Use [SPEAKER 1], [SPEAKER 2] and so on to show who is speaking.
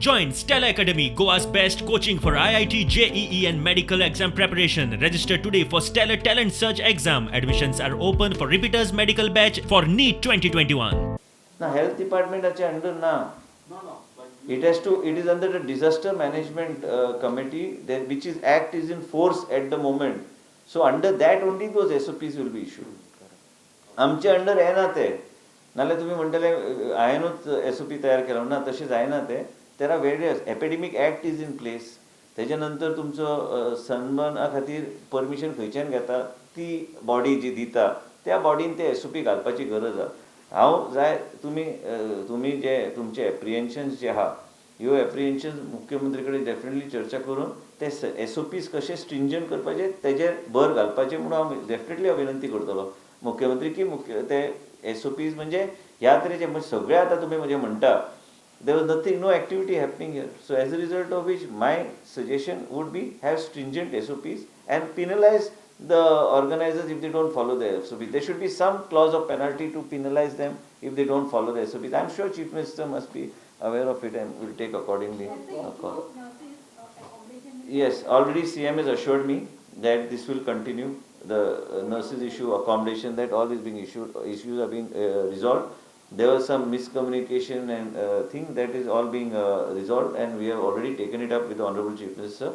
[SPEAKER 1] Join Stellar Academy, Goa's best coaching for IIT, JEE, and medical exam preparation. Register today for Stellar Talent Search exam. Admissions are open for repeaters medical batch for NEET 2021.
[SPEAKER 2] ना, health डिपार्टमेंटाच्या under ना. It has to, it is under the disaster management committee there, which is act is in force at the moment. So under that only those SOPs will be issued. आमचे under येना ते. नाल्यार तुमी म्हणटले हांवेनूच SOP तयार केला. ना, तशें जायना तें. There are various epidemic act is in place. तेच्या नंतर तुमचो सनबर्ना खातीर परमिशन खंयच्यान घेता, ती बॉडी जी दिता त्या बॉडीन ते एसओपी घालपाची गरज आहा. हांव जाय तुमी जे तुमचे एप्रिहेन्शन्स जे आहा, ह्यो एप्रिहेन्शन्स मुख्यमंत्री कडेन डेफिनेटली चर्चा करून ते एसओपीज कशे स्ट्रिंजंट करपाचे तेजेर भर घालपाचे म्हणून हांव डेफिनेटली हांव विनंती करतलो मुख्यमंत्री की मुख्य ते एसओपीज म्हणजे ह्या तरेचे म्हणजे सगळे आतां तुमी म्हणजे म्हणटा, there was nothing, no activity happening here. So as a result of which, my suggestion would be have stringent SOPs and penalize the organizers if they don't follow the SOPs. There should be some clause of penalty to penalize them if they don't follow the SOPs. I'm sure Chief Minister must be aware of it and will take accordingly a call. Yes, already CM has assured me that this will continue. The nurses issue, accommodation, that all is being issued, issues are being resolved. There was some miscommunication and thing that is all being resolved, and we have already taken it up with the Honorable Chief Minister.